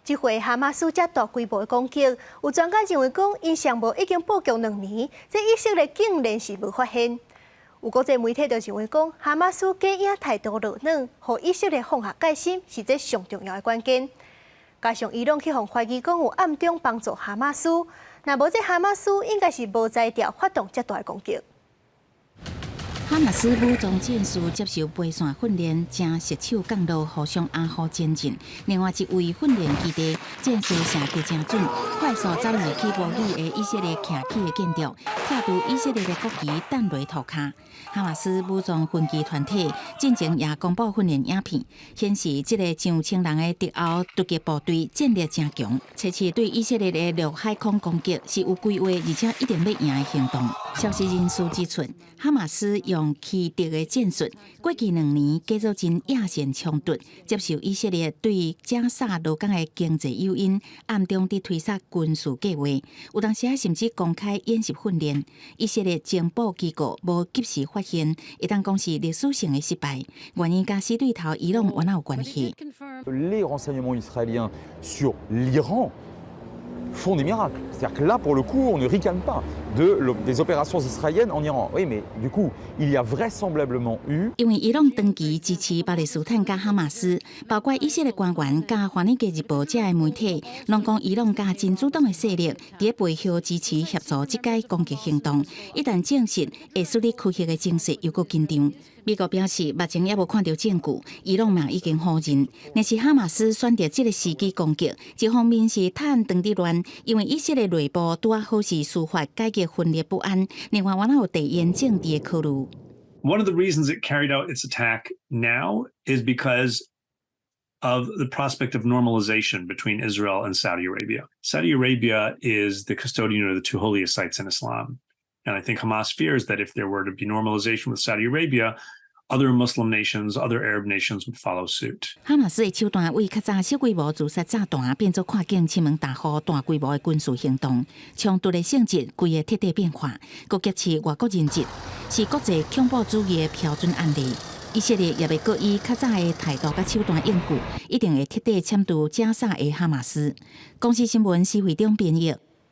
這回哈馬斯遮大規模的攻擊，有專家認為講，𪜶上無已經布局2年，這以色列竟然是無發現。有國際媒體就認為講，哈馬斯假影態度落軟，予以色列放下戒心，是這上重要的關鍵。加上伊朗去予懷疑講有暗中幫助哈馬斯，若無這哈馬斯應該是無才調發動遮大的攻擊。哈馬斯武裝戰士接受飛線訓練，正熟手降落，互相掩護前進。另外一位訓練基地，戰士射擊誠準，快速走入去無語的以色列徛起的建築，拆除以色列的國旗，彈落塗跤。哈馬斯武裝分支團體進前也公布訓練影片，顯示這个上千人的敵後突擊部隊戰力誠強，這次對以色列的陸海空攻擊是有規劃，而且一定欲贏的行動。消息人士指出，哈馬斯用奇特的戰術，過去2年繼續真野線衝突，接受以色列對加薩羅港的經濟誘因，暗中佇推捒軍事計劃，有當時甚至公開演習訓練。以色列情報機構無及時發現，會當講是歷史性的失敗。原因佮死對頭伊朗原來有關係。 Les renseignements israéliens sur l'Iran font des miracles. C'est-à-dire que là, pour le coup, on ne ricane pas des opérations israéliennes en Iran. Oui, mais du coup, il y a vraisemblablement eu 因為伊朗長期支持巴勒斯坦佮哈馬斯，包括以色列官員佮華爾街日報這的媒體，攏講伊朗佮真主黨的勢力佇背後支持協助這擺攻擊行動。一旦證實，會使區域的情勢又閣緊張。美國表示，目前猶無看著證據，伊朗嘛已經否認。若是哈馬斯選擇這个時機攻擊，一方面是趁當地亂，因為以色列內部拄仔好是司法改革分裂不安，另外原來有地緣政治的考慮。 One of the reasons it carried out its attack now is because of the prospect of normalization between Israel and Saudi Arabia. Saudi Arabia is the custodian of the two holiest sites in Islam. And I think Hamas fears that if there were to be normalization with Saudi Arabia, other Muslim nations, other Arab nations would follow suit. 哈馬斯的手段為較早小規模自殺炸彈變做跨境侵門大戶大規模的軍事行動，衝突的性質規个徹底變化，閣劫持外國人質，是國際恐怖主義的標準案例。以色列猶未閣以較早的態度佮手段應付，一定會徹底殲除加薩的哈馬斯。公視新聞施惠中編譯。